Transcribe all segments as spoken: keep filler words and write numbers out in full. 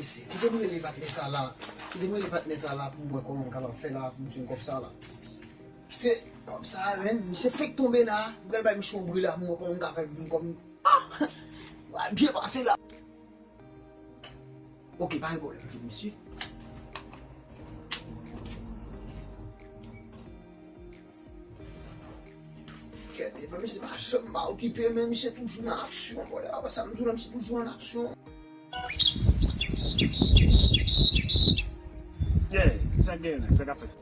Mesye, kite m rele patnè sa la. Kite m rele patnè sa la pou m wè kòman m kapab fè la pou m jwenn kòb sa la. Paske kòb sa a, menn, misye fenk tonbe la. M pral bay misye yon bri la pou m wè kòman m ka fè pou m kòb. Ah! Pral byen pase la. Ok, pa gen pwoblèm, m jwenn misye. Kèt, epa misye pa janm pa okipe, men misye toujou nan aksyon, bò, lè sa m di w la, misye toujou an aksyon. Yeah, sa k genyen, sa k ap fèt?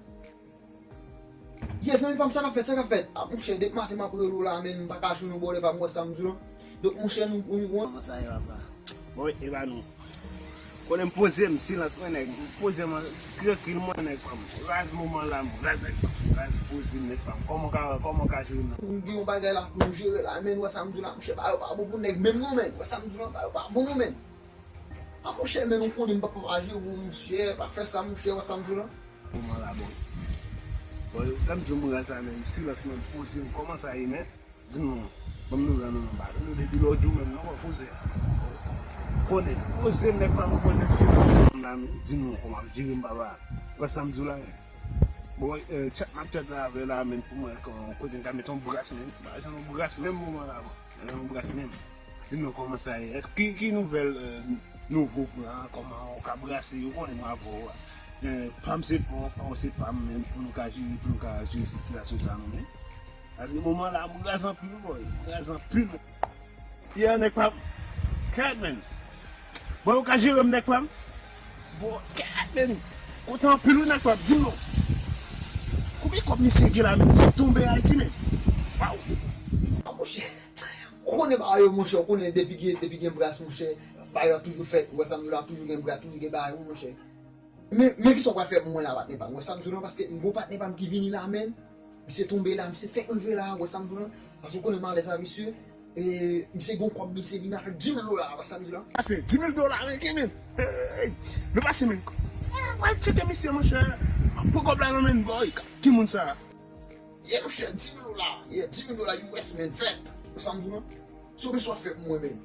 Yeah, zanmi pa m, sa k ap fèt, sa k ap fèt? Ah, monchè, depi maten m ap rele w la, men m pa ka jwenn ou, bò, lè pa m wè sa m di w la. Donk, monchè, nou, nou, nou, kòman sa ye, papa? Bon, e pa nou. Konnen m poze m, silans mwen nèg, m poze m trankil mwen nèg pa m. Raz moman la, m raz nèg pa m, raz poze m nèg pa m. Kòman w ka, kòman w ka jere m nan? M gen yon bagay la pou m jere la, men wè sa m di w la, monchè, bagay yo pa bon pou nèg menm non, men wè sa m di w la, bagay yo pa bon non, men. A monchè, men ou konnen m p ap pa jere w, monchè, pa fè sa, monchè, wè sa m di w la. Moman la, bon. Bon, lè m di w m raz la, men silans mwen poze m, kòman sa ye, men? Di m non. Ban m nouvèl ou non, papa. Nou depi lòt jou menm, non, mwen poze. Konnen, poze nèg pa mwen poze m sou moun la, men di m non, kòman ap jere m, papa. Wè sa m di w la, men. Bon, eh, chat m ap chat la avè la, men pou mwen, kon-, kote m ka mete yon bras, men. Pa jan yon bras, menm moman la, bon. Jan yon bras, menm. Di m non, kòman sa ye? Èske ki, ki nouvèl, eh, nouvo plan, kòman w ka brase, ou konnen mwen avè w a. Eh, pa m se pa w, pa w se pa m, men pou nou ka jere, pou nou ka jere sitiyasyon sa, non, men. Sa vle moman la, m raz anpil, boy. M raz anpil. Yeah, nèg pa m. Kèt, men. Boy, ou ka jere m, nèg pa m? Boy, kèt, men. Kontan anpil, wi, nèg pa m. Di m non. Konbyen kòb misye gen la, men? Fèk tonbe Ayiti, men. Waw. A, monchè. Ou konnen bagay yo, monchè. Ou konnen depi gen, depi gen bras, monchè. Bagay yo ap toujou fèt. Ou wè sa m di w la, ap toujou gen bras, toujou gen bagay, wi, monchè. Men, men kisa w pral fè pou mwen la, patnè pa m? Wè sa m di w lan, paske m gon patnè pa m ki vini la, menn. Misye tonbe la, misye fenk rive la, wè sa m di w lan. Paske w konnen malè sa, misye, e, misye gon kòb, misye vini avèk di mil dola, wè sa m di w lan. Pase, di mil dola, men, ki menn? Hey, nou pase, menn. Mwen pral tcheke misye, monchè. Mwen pran kòb la nan menn, boy. Ki moun sa? Ye, monchè, di mil dola. Ye, di mil dola U S, menn, fèt. Wè sa m di w lan? Si w bezwen fè pou mwen, menn.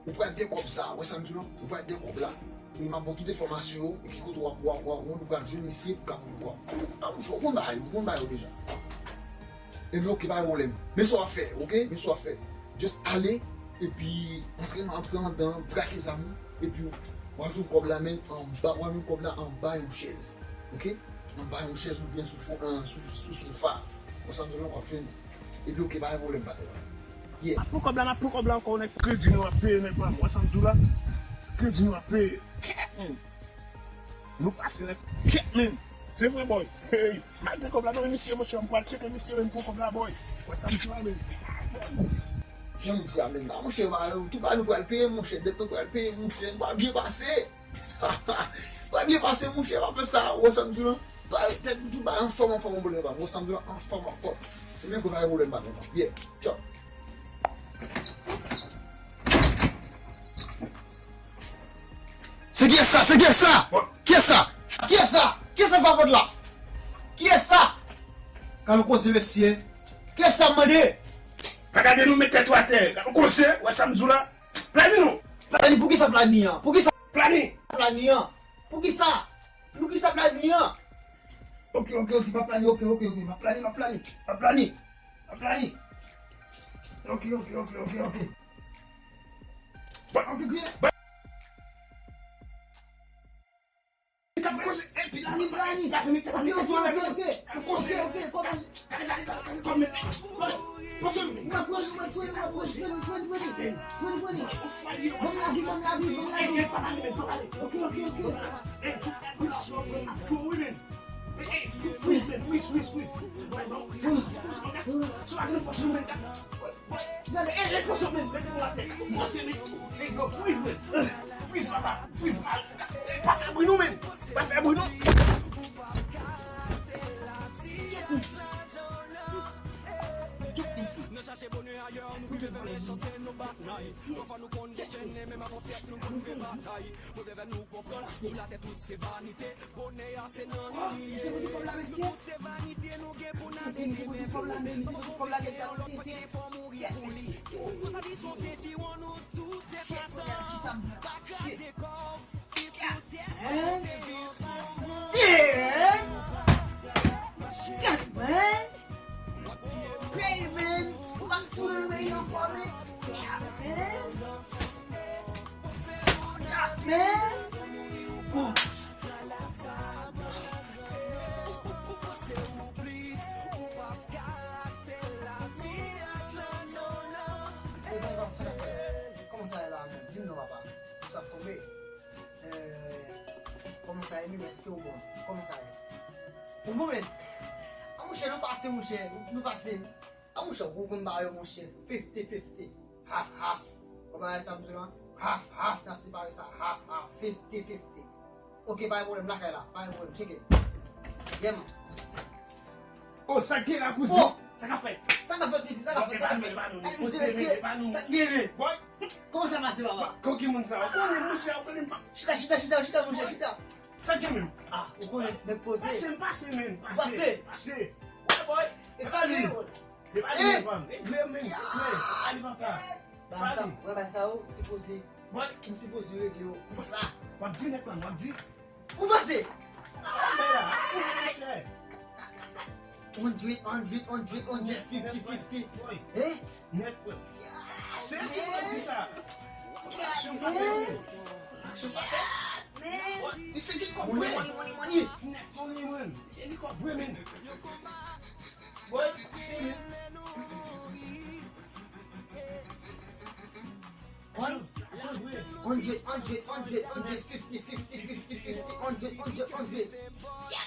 Ou pral gen kòb sa, wè sa m di w lan? Ou pral gen kòb la. E m ap ba w tout enfòmasyon yo, e ki kote w ap, w ap, w ap, ou pral jwenn misye pou ka pou w. A, monchè, ou konn bagay yo, ou konn bagay yo deja. Ebyen, oke, pa gen pwoblèm. Men sa w ap fè, oke? Men sa w ap fè. Just ale, epi antre nan, antre anndan, brake zam ou, epi w ap jwenn kòb la, men anba, w ap jwenn kòb la anba yon chèz. Oke? Anba yon chèz oubyen sou fon, an, sou, sou sofa. Wè sa m di w lan, w ap jwenn. Epi oke, pa gen pwoblèm, patnè. Yeah. M ap pran kòb la, m ap pran kòb la ankò, nèg. Kredi nou ap peye, nèg pa m. Wè sa m di w la? Kredi nou ap peye. Kèt, menn. Nou pase, nèg. Kèt, menn. Se vre, boy. Hey, m al gen kòb la nan men misye, monchè. M pral tcheke misye, menn, pran kòb la, boy. Wè sa m di w la, menn. Jan m di a, menn. A, monchè, tout bagay nou pral peye, monchè. Dèt nou pral peye, monchè. Nou pral byen pase. Pral byen pase, monchè, pa fè sa, ou wè sa m di w lan? Pral tèt tout bagay anfòm, anfòm, anfòm, ou wè sa m di w lan? Anfòm, anfòm. Ebyen, pa gen pwoblèm, patnè. Yeah, tchao. Se kiyès sa? Se kiyès sa? Kiyès sa? Kiyès sa? Kiyès sa frape pòt la? Kiyès sa? Gade yon koze, mesye. Kiyès sa, m mande? Pa gade nou met tèt ou atè. Gade yon koze, wè sa m di w la? Plani non. Plani, poukisa plani an? Poukisa Plani. Plani an? Poukisa? Poukisa plani an? Oke, oke, oke, pa plani, oke, oke, oke, pa plani, pa plani, pa plani, pa plani. Oke, oke, oke, oke, oke. Oke, oke. Plani, plani. Oke, oke, oke, oke. Oke, oke, oke. Pa fè bri non, menn. Pa fè bri non. Kèt, mesye. Kèt, mesye. Nou chache bonè ayè, nou bliye vèlè chanse nou batay. Pafwa nou konn dechennen, men pa konn pèp nou konn vle batay. Move vè nou konprann, sou latè tout se vanite. Bonè a se nan li li ye. Tout se vanite, nou gen pou n ale demen pou li. Fò w gen yon lòt kote, fò w mouri pou li. Tout sa ki sou sentiwon nou, tout se pa sa. Pa kraze kò w, ki sou tè. God, man! Oh. Mezanmi, papa, sa k ap fèt? Kòman sa ye la menm? Di m non, papa. Ou sa ap tonbe? Eh, kòman sa ye menm? Èske ou bon? Kòman sa ye? Ou bon, men? A, monchè, nou pase, monchè. Nou pase. A, monchè, ou konn ba yo, monchè. Fifty fifty. Half, half. Ou konprann sa m di w la? Half, half, n ap separe sa. Half, half. Fifty fifty. Ok, pa gen pwoblèm, lakay la. Pa gen pwoblèm, tcheke. Yeah, man. Oh, sa k gen la, kouzen? Oh! Sa k ap fèt? Sa k ap fèt, pitit? Sa k ap fèt? Sa k ap fèt? Gade misye, mesye. Sa k gen? Boy! Kòman sa pase, papa? Koki moun sa. Ou konnen, monchè, ou konnen m pa. Chita, chita, chita, chita, monchè, chita. Sa k gen menm? Ah, ou konnen, nèg poze. Pase, m pase, men. Pase, pase. Pase. Boy, boy. E sa li. E pa li, men, fam. E glè, men. E glè. Ali, papa. Bagay sa, bagay sa, ou sipoze, ou sipoze regle yo konsa. W ap di nèg la, w ap di. Ou panse? Ah, men la, monchè. Hundred, hundred, hundred, hundred, fifty, fifty. Eh? Nèt, frè. Se ki mwen di sa. Aksyon pa fè. Aksyon pa fè. Li se li kòb vre. Money, money, money, money. Nèt money, man. Li se li kòb vre, men. Boy, se li. One, hundred, hundred, hundred, hundred, fifty, fifty, fifty, fifty, hundred, hundred, hundred. Yeah,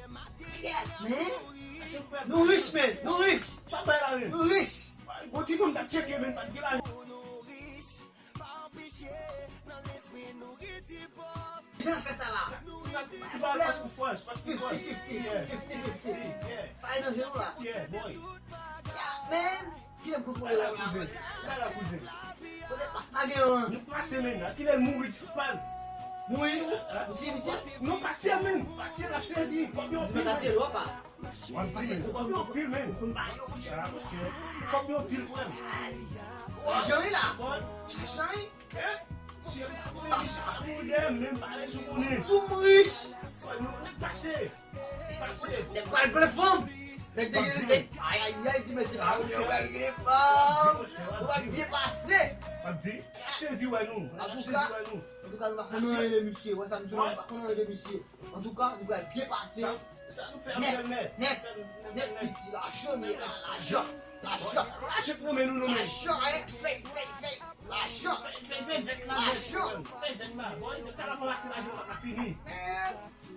man. Yeah, man. Nou rich, man. Nou rich. Nou rich. Bon, ki fanm t ap tcheke, men, pa t gen lajan. Jan fè sa la. Fifty fifty, fifty fifty, fifty fifty. Pa nan jan la. Yeah, man. Kilè m pou fè la, kouzen? Kilè la, kouzen? Pa gen yon. Nou pase, men. Kilè l mouri, pa l. Mouri? Nou tiye misye? Nou pa tiye, men. Pa tiye, l ap sezi. Kòb yo pil. Di pa tiye, lwa pa. W ap di, men, kòb yo pil, men. Ah, monchè. Kòb yo pil, frè m. Jan wi la. Jan wi. Eh? Si yo pa konnen, misye pa konnen, men pale sou konnen. Sou m rich. Nèg pase. Pase. Nèg pral pran fanm. Nèg te gen, nèg, ay, ay, ay, di mesye pa konnen, yo pral gen fanm. Ou pral byen pase. W ap di, sezi wè nou. Antouka, antouka, nou pa konnen anyen de misye. Wè sa m di nou, nou pa konnen anyen de misye. Antouka, nou pral byen pase. Sa, sa nou fè ap fè nèt, nèt, nèt, nèt, piti, lajan, ye la, lajan, lajan. Lajan pou men nou, nou men. Lajan, eh, fè, fè, fè, lajan. Fè, fè, fè, fè, lajan. Fè, fè, fè, boy, se ta la fè lajan, pa fini.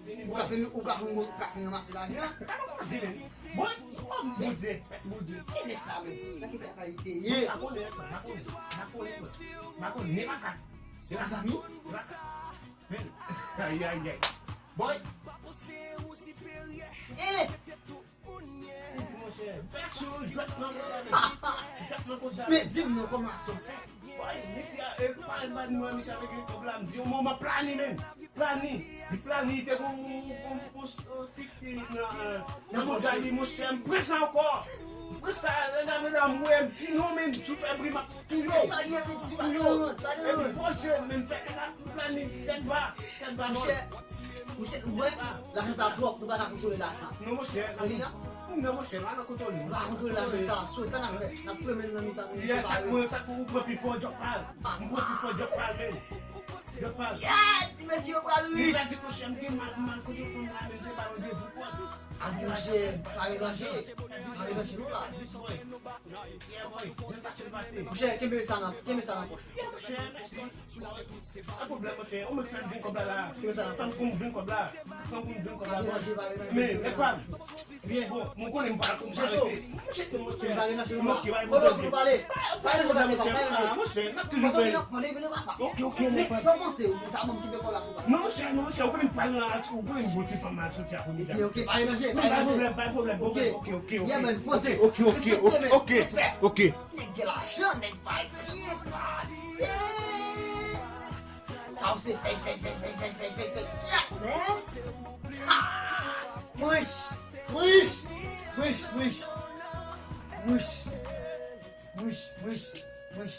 Fini, boy. Ou ka fini, ou ka fini, ou ka fini ranmase lajan. Sa pa koze, men. Boy, oh, Bondye, mèsi Bondye. E nèg sa, men. Sa ki fè kalite ye. Pa konnen, pa konnen, pa konnen, pa konnen, pa konnen, men pa ka. Se la, zanmi. Se la. Men, ay, ay, ay. Boy. Eh! Sezi, monchè. Fè aksyon yo jwèt nan konsa, men. Jwèt nan konsa. Men di m non, kòman aksyon fèt? Boy, misye, e, pa, pa, nou, misye avèk kòb la, m di, yon moman plani, men. Plani. Li plani, te gon, gon, gon, gon, fifty nan, nan bouda li, monchè, m pran sa ankò. M pran sa, lè medam, wè, m di non, men, si w fè bri, m ap Touye w. Sa ye, men, ti bagay yo, bagay yo. Epi poze, men fè tèt ap plane, tèt ba, tèt ba, monchè, monchè, ou wè, lajan sa twòp, nou pa ka kontwole lajan. Non, monchè, non, monchè, pa nan kontwole. Nou pa kontwole lajan sa, so, sa n ap fè, n ap fremen nan mitan nou. Yeah, sa k pran, sa k pran, ou pran pi fò, djòb pa l. M pran pi fò, djòb pa l, men. Djòb pa l. Yes, ti mesye yo pral rich. Li la di, monchè, m gen mal, mal kote fanm la, men m te ba randevou, kwa. Monchè, pa relanje, pa relanje nou la. Monchè, kenbe sa nan, kenbe sa nan pòch. Monchè, mèsi. Pa pwoblèm, monchè. Ou mèt fè m jwenn kòb la, la. Kenbe sa nan pòch. Fè m jwenn kòb la. Fè m jwenn kòb la, bò. Men, e pa. Byen. Bon, mwen konnen m pa konn pa rete. Monchè, monchè. Monchè, pa relanje nou la. Monchè, n ap toujou fè. Ok, ok, monchè. Non, monchè, non, monchè, ou konnen m pral nan, ou konnen m bon ti fanm al soti a kounye a. Ok, ok, pa relanje, pa relanje. Pa pwoblèm, pa pwoblèm. Ok, ok, ok, ok. Yeah, man, poze. Ok, ok, ok, ok. Respè. Ok. Nèg gen lajan, nèg pa byen pase. Sa ou se fèy, fèy, fèy. Yeah, man. Ha! Mouch, mouch, mouch, mouch. Mouch, mouch, mouch, mouch.